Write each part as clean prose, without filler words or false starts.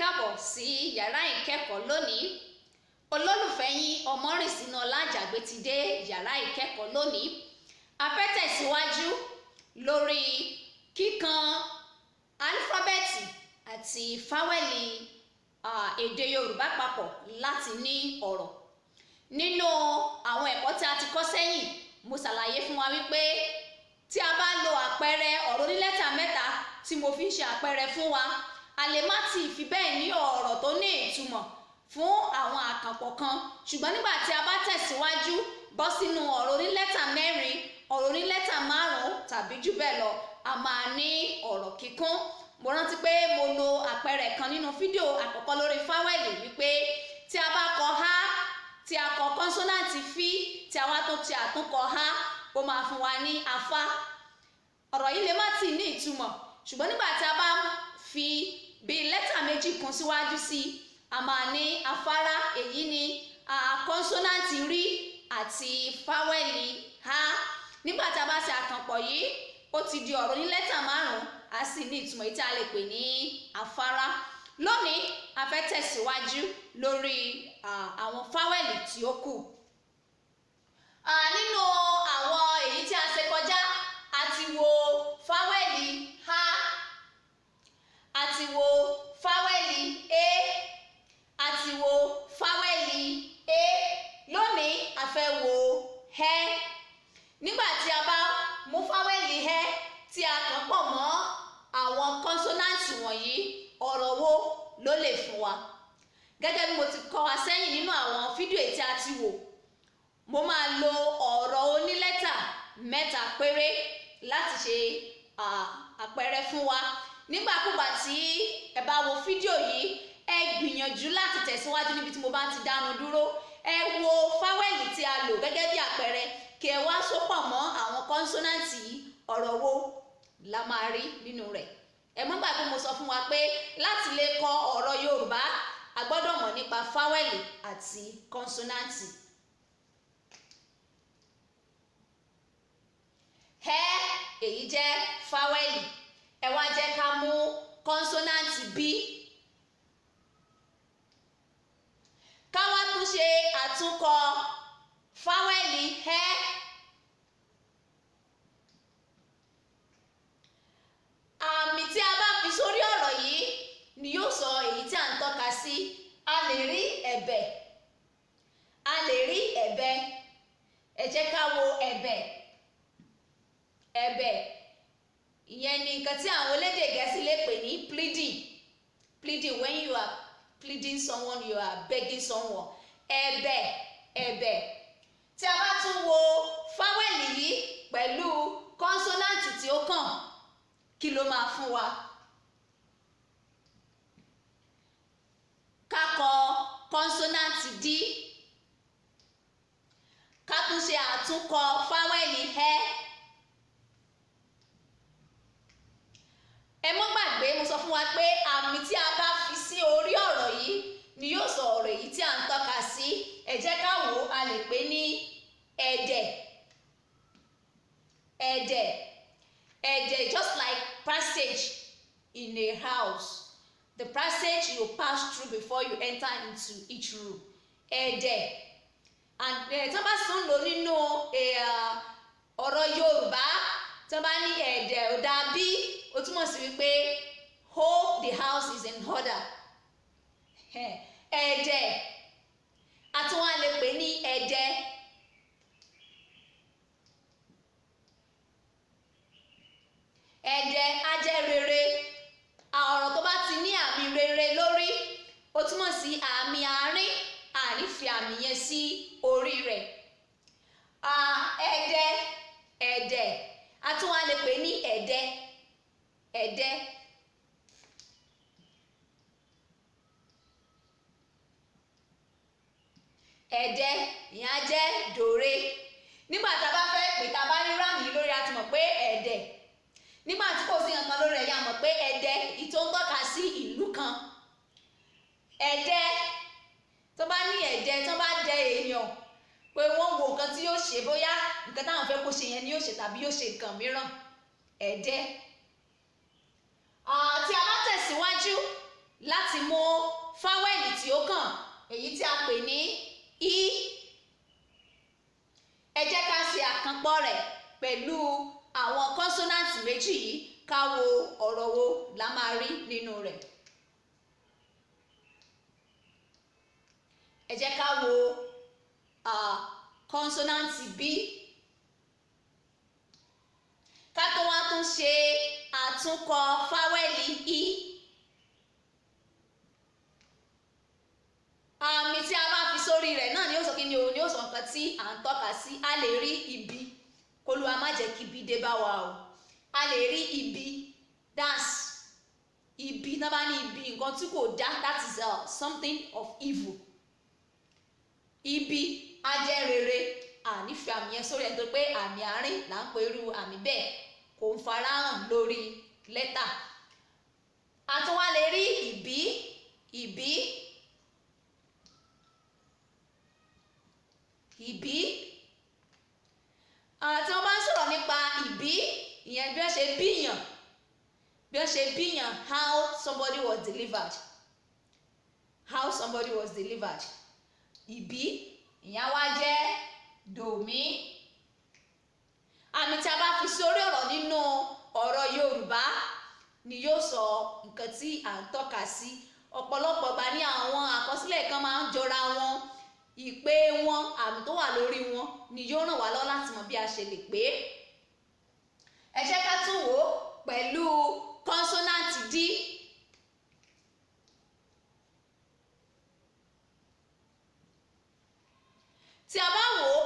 Káàbọ̀ sí yàrá ìkẹ́kọ̀ọ́ lónìí. Olólùfẹ́ yín Ọmọrìnsíná Ọlájàgbé ti dé yàrá ìkẹ́kọ̀ọ́ lónìí. A fẹ́ tẹ̀síwájú lórí kíkan álífábẹ́ẹ̀tì àti fáwẹ́lì èdè Yorùbá papọ̀ láti ní ọ̀rọ̀. Nínú àwọn ẹ̀kọ́ tí a ti kọ́ sẹ́yìn, mo ṣàlàyé fún wa wípé tí a bá lo àpẹẹrẹ ọ̀rọ̀ onílẹ́tà mẹ́ta tí mo fi ń ṣe àpẹẹrẹ fún wa, a lè má ti fi bẹ́ẹ̀ ní ọ̀rọ̀ tó ní ìtumọ̀ fún àwọn àkànpọ̀ kan. Ṣùgbọ́n nígbà tí a bá tẹ̀síwájú bọ́ sínú ọ̀rọ̀ onílẹ́tà mẹ́rin, ọ̀rọ̀ onílẹ́tà márùn-ún tàbí jù bẹ́ẹ̀ lọ, a máa ní ọ̀rọ̀ kíkún. Mo rántí pé mo lo àpẹẹrẹ kan nínú fídíò àkọ́kọ́ lórí fáwẹ́lì wípé tí a bá kọ há, tí a kọ kọ́nsọ́náǹtì fí, tí a wá tún ti àtúnkọ há, ó máa fún wa ní afá. Ọ̀rọ̀ yìí lè má tì ní ìtumọ̀, ṣùgbọ́n nígbà tí a bá fi bí lẹ́tà méjì kún síwájú sí i, a máa ní afárá. Èyí ni kọ́nsọ́náǹtì rí àti fáwẹ́lì há. Nígbà tí a bá ṣe àkànpọ̀ yìí, ó ti di ọ̀rọ̀ ní lẹ́tà márùn-ún, a sì ní ìtumọ̀ èyí tí a lè pè ní afárá. Lónìí, a fẹ́ tẹ̀síwájú lórí àwọn fáwẹ́lì tí ó kù. Nínú àwọn èyí tí a ṣe kọjá, a ti wo fáwẹ́lì há, a ti wo fáwẹ́lì é, a ti wo fáwẹ́lì é. Lónìí, a fẹ́ wo ẹ́. Nígbà tí a bá mú fáwẹ́lì ẹ́ tí a kàn pọ̀ mọ́ àwọn kọ́nsọ́náǹtì wọ̀nyí, ọ̀rọ̀ wo ló lè fún wa? Gẹ́gẹ́ bí mo ti kọ́ wa sẹ́yìn nínú àwọn fídíò tí a ti wò, mo máa lo ọ̀rọ̀ onílẹ́tà mẹ́ta péré láti ṣe àpẹẹrẹ fún wa. Nígbàkúgbà tí ẹ bá wo fídíò yìí, ẹ gbìyànjú láti tẹ̀síwájú níbi tí mo bá ti dánu dúró. Ẹ wo fáwẹ́lì tí a lò gẹ́gẹ́ bí àpẹẹrẹ, kí ẹ wá sopọ̀ mọ́ àwọn kọ́nsọ́náǹtì yìí, ọ̀rọ̀ wo la máa rí nínú rẹ̀? Ẹ mọ́ gbàgbé mo sọ fún wa pé láti lè kọ ọ̀rọ̀ Yorùbá, a gbọ́dọ̀ mọ̀ nípa fáwẹ́lì àti kọ́nsọ́náǹtì. Ẹ, èyí jẹ́ fáwẹ́lì. Ẹ wá jẹ́ ká mú kọ́nsọ́náǹtì B, ká wá tún ṣe àtúnkọ fáwẹ́lì ẹ́. Àmì tí a bá fi sórí ọ̀rọ̀ yìí ni yóò sọ èyí tí à ń tọ́ka sí. A lè rí ẹ̀bẹ̀, a lè rí ẹ̀bẹ̀. Ẹ jẹ́ ká wo ẹ̀bẹ̀. Ẹ̀bẹ̀, ìyẹn ni nǹkan tí àwọn elédè Gẹ̀ẹ́sì lè pè ní pleading. Pleading, when you are pleading someone, you are begging someone. Ẹ̀bẹ̀, ẹ̀bẹ̀. Tí a bá tún wo fáwẹ́lì yìí pẹ̀lú kọ́nsọ́náǹtì tí ó kàn, kí ló máa fún wa? Ká kọ kọ́nsọ́náǹtì D, ká tún ṣe àtúnkọ fáwẹ́lì ẹ́. Ẹ mọ́ gbàgbé mo sọ fún wa pé àmì tí a bá fi sí orí ọ̀rọ̀ yìí ni yóò sọ ọ̀rọ̀ èyí tí à ń tọ́ka sí. Ẹ jẹ́ ká wò ó, a lè pè ní ẹ̀dẹ̀. Ẹ̀dẹ̀, ẹ̀dẹ̀, just like passage in a house, the passage you pass through before you enter into each room. Ẹ̀dẹ̀. And tí wọ́n bá sì ń lò nínú ọ̀rọ̀ Yorùbá, tí wọ́n bá ní ẹ̀dẹ̀ ò dàbí, ó túmọ̀ sí wípé hope the house is in order. Ẹ̀dẹ̀, a tún wá lè pè ní ẹ̀dẹ̀. Ẹ̀dẹ̀ á jẹ́ rere. Ọ̀rọ̀ tó bá ti ní àmì rere lórí, ó túmọ̀ sí àmì àárín, àní fi àmì yẹn sí orí rẹ̀. Ẹ̀dẹ̀, ẹ̀dẹ̀, a tún wá lè pè ní ẹ̀dẹ̀. Ẹ̀dẹ̀. Ẹ̀dẹ̀, ìyẹn á jẹ́ dòre. Nígbà tá a bá fẹ́ pè, tá a bá rí ráàmì lórí, a ti mọ̀ pé ẹ̀dẹ̀. Nígbà tí kò sí nǹkan lórí ẹ̀, yá mọ̀ pé ẹ̀dẹ̀ ìtò ń tọ́ka sí ìlú kan. Ẹ̀dẹ̀, tó bá ní ẹ̀dẹ̀, tó bá dẹ èèyàn pé wọ́n wo nǹkan tí yóò ṣe, bóyá nǹkan táwọn fẹ́ kó ṣe yẹn ni yóò ṣe tàbí yóò ṣe nǹkan mìíràn. Ẹ̀dẹ̀. Tí a bá tẹ̀síwájú láti mú fáwẹ́lì tí ó kàn, èyí tí a pè ní i. Ẹ jẹ́ ká ṣe àkànpọ̀ rẹ̀ pẹ̀lú àwọn kọ́nsọ́náǹtì méjì yìí, ká wo ọ̀rọ̀ wo la máa rí nínú rẹ̀. Ẹ jẹ́ ká wo kọ́nsọ́náǹtì b, ká tó wá tún ṣe àtúnkọ fáwẹ́lì i. Àmì tí a bá fi sórí rẹ̀ náà ni ó sọ kí ni o, ni ó sọ nǹkan tí à ń tọ́ka sí. A lè rí ibi, k'Olúwa má jẹ́ kí ibi dé bá wa o. A lè rí ibi, that's ibi náà bá ní ibi, nǹkan tí kò dá, that is something of evil. Ibi á jẹ́ rere, ànífẹ́ àmì yẹn sórí ẹ̀ tó pé àmì àárín là ń pe irú àmì bẹ́ẹ̀, kò ń farahàn lórí lẹ́tà. A tún wá lè rí ìbí, ìbí, ìbí. Tí wọ́n bá ń sọ̀rọ̀ nípa ìbí, ìyẹn bí wọ́n ṣe bíyàn, bí wọ́n ṣe bíyàn, how somebody was delivered, how somebody was delivered. Ìbí ìyẹn wá jẹ́ dòmí. Àmì tí a bá fi sórí ọ̀rọ̀ nínú ọ̀rọ̀ Yorùbá ni yóò sọ nǹkan tí à ń tọ́ka sí. Ọ̀pọ̀lọpọ̀ ìgbà ní àwọn àkọsílẹ̀ kan máa ń jọra wọn, ìpè wọn, àmì tó wà lórí wọn ni yóò ràn wá lọ́wọ́ láti mọ bí a ṣe lè pè é. Ẹ jẹ́ ká tún wò ó pẹ̀lú kọ́nsọ́náǹtì d. Tí a bá wò ó,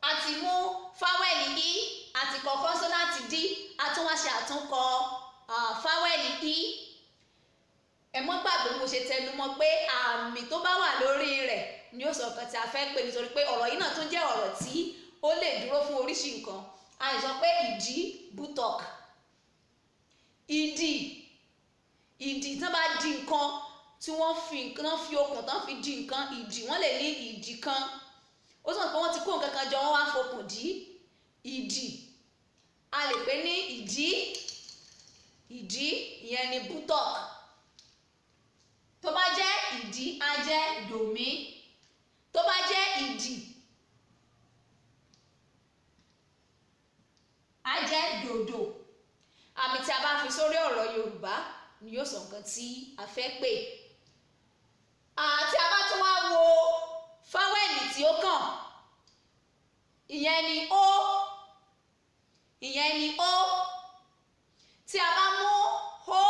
a ti mú fáwẹ́lì i, a ti kọ kọ́nsọ́náǹtì d, a tún wá ṣe àtúnkọ fáwẹ́lì i. Ẹ mọ́ gbàgbé mo ṣe tẹnu mọ́ pé àmì tó bá wà lórí rẹ̀ ni ó sọ nǹkan tí a fẹ́ pè, nítorí pé ọ̀rọ̀ yìí náà tún jẹ́ ọ̀rọ̀ tí ó lè dúró fún oríṣi nǹkan. A lè sọ pé ìdí, buttock, ìdì, ìdì tí wọ́n bá di nǹkan, tí wọ́n fi nǹkan, fi okùn tán fi di nǹkan, ìdì, wọ́n lè ní ìdì kan. Ó sọ pé wọ́n ti kó nǹkan kan jọ, wọ́n wá fokùn dí ìdì. A lè pè ní ìdí, ìdí ìyẹn ni buttock. Tó bá jẹ́ ìdí, á jẹ́ dòmí. Tó bá jẹ́ ìdì, á jẹ́ dòdò. Àmì tí a bá fi sórí ọ̀rọ̀ Yorùbá ni yóò sọ nǹkan tí a fẹ́ pè. Àti a bá tún wá wo fáwẹ́lì tí ó kàn, ìyẹn ni ó, ìyẹn ni ó. Tí a bá mú ó,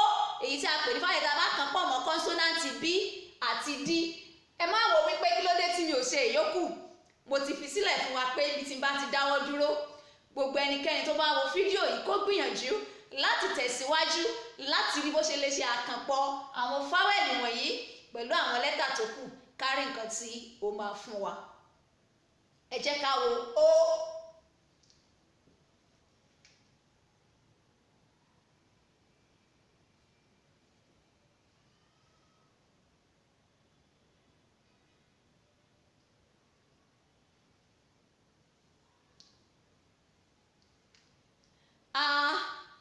èyí tí a pè ní fáwẹ́lì, tí a bá kàn pọ̀ mọ́ kọ́nsọ́náǹtì b àti d. Ẹ má wo wípé kí ló dé tí mi ò ṣe ìyókù. Mo ti fi sílẹ̀ fún wa pé ibi tí n bá ti dáwọ́ dúró, gbogbo ẹnikẹ́ni tó bá wo fídíò yìí kó gbìyànjú láti tẹ̀síwájú láti rí bó ṣe lè ṣe àkànpọ̀ àwọn fáwẹ́lì wọ̀nyí pẹ̀lú àwọn lẹ́tà tó kù, kárí nǹkan tí ó máa fún wa. Ẹ jẹ́ ká wo ó.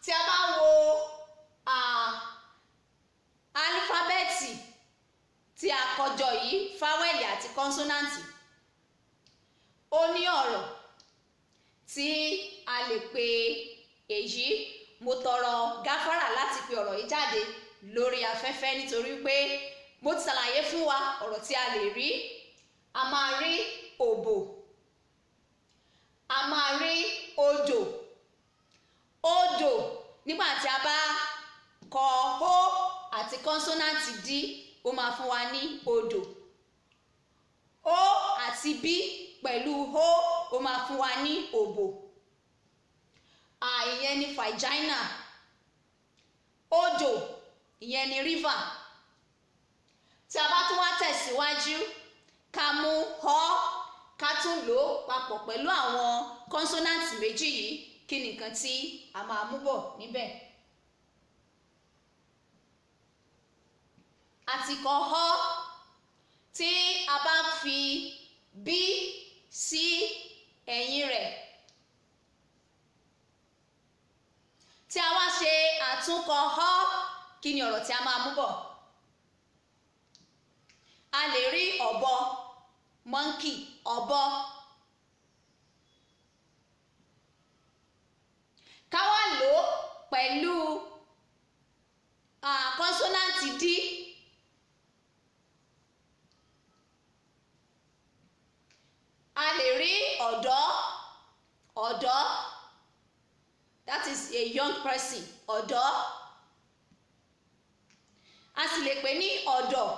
Tí a bá wo álífábẹ́ẹ̀tì tí a kọjọ yìí, fáwẹ́lì àti kọ́nsọ́náǹtì, ó ní ọ̀rọ̀ tí a lè pè èyí. Mo tọrọ gáfárà láti pe ọ̀rọ̀ yìí jáde lórí afẹ́fẹ́ nítorí pé mo ti ṣàlàyé fún wa ọ̀rọ̀ tí a lè rí. A máa rí òbò, a máa rí odò. Odò nígbà tí a bá kọ ó àti kọ́nsọ́náǹtì d, ó máa fún wa ní odò. Ó àti b pẹ̀lú ó, ó máa fún wa ní òbò. Ìyẹn ni vagina. Odò ìyẹn ni river. Tí a bá tún wá tẹ̀síwájú, ká mú ọ, ká tún lò ó papọ̀ pẹ̀lú àwọn kọ́nsọ́náǹtì méjì yìí, kí ni nǹkan tí a máa mú bọ̀ níbẹ̀? A ti kọ ọ. Tí a bá fi b sí ẹ̀yìn rẹ̀, tí a wá ṣe àtúnkọ ọ, kí ni ọ̀rọ̀ tí a máa mú bọ̀? rí ọ̀bọ, monkey, ọ̀bọ. Ká wá lò ó pẹ̀lú kọ́nsọ́náǹtì D. A lè rí ọ̀dọ́, ọ̀dọ́, that is a young person, ọ̀dọ́. A sì lè pè ní ọ̀dọ̀.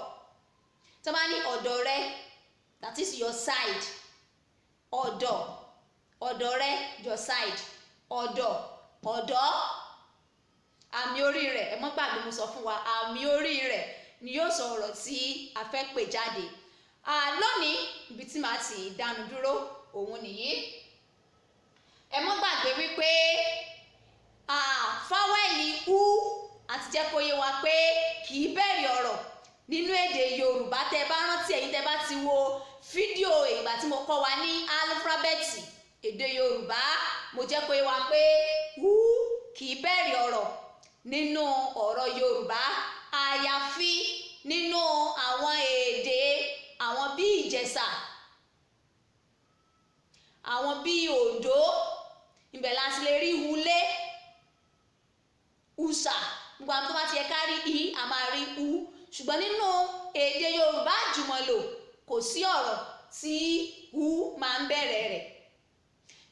Tó bá ní ọ̀dọ̀ rẹ, that is your side. Ọ̀dọ̀, ọ̀dọ̀ rẹ, your side. Ọ̀dọ̀, ọ̀dọ́. Àmì orí rẹ̀, ẹ mọ́ gbàgbé mo sọ fún wa, àmì orí rẹ̀ ni yóò sọ ọ̀rọ̀ tí a fẹ́ pè jáde. Lónìí, ibi tí màá ti dánu dúró òun nìyí. Ẹ mọ́ gbàgbé wípé fáwẹ́lì u àti jẹ́ kó yé wa pé kì í bẹ̀rẹ̀ ọ̀rọ̀ nínú èdè Yorùbá. Tẹ́ bá rántí, ẹ̀yin tẹ́ bá ti wo fídíò ìgbà tí mo kọ́ wa ní álífábẹ́ẹ̀tì èdè Yorùbá, mo jẹ́ kó yé wa pé u kì í bẹ̀rẹ̀ ọ̀rọ̀ nínú ọ̀rọ̀ Yorùbá, àyàfi nínú àwọn èdè àwọn bíi Ìjẹ̀ṣà, àwọn bíi Oǹdó, ibẹ̀ la ti lè rí hulé, hùsà. Gbogbo àwọn tó bá ti yẹ ká rí i, a máa rí u. Ṣùgbọ́n nínú èdè Yorùbá àjùmọ̀lò, kò sí ọ̀rọ̀ tí u máa ń bẹ̀rẹ̀ rẹ̀.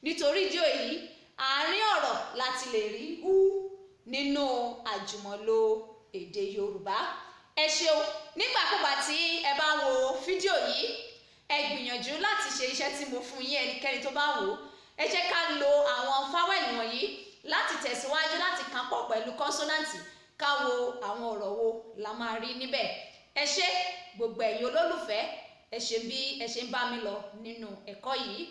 Nítorí ìdí èyí, àárín ọ̀rọ̀ la ti lè rí u nínú àjùmọ̀lò èdè Yorùbá. Ẹ ṣeun. Nígbàkúgbà tí ẹ bá wo fídíò yìí, ẹ gbìyànjú láti ṣe iṣẹ́ tí mo fún yín. Ẹnikẹ́ni tó bá wò ó, ẹ jẹ́ ká lo àwọn fáwẹ́lì wọ̀nyí láti tẹ̀síwájú láti kàn pọ̀ pẹ̀lú kọ́nsọ́náǹtì, ká wo àwọn ọ̀rọ̀ wo la máa rí níbẹ̀. Ẹ ṣé gbogbo ẹ̀yin olólùfẹ́, ẹ ṣé bí ẹ ṣe ń bá mi lọ nínú ẹ̀kọ́ yìí.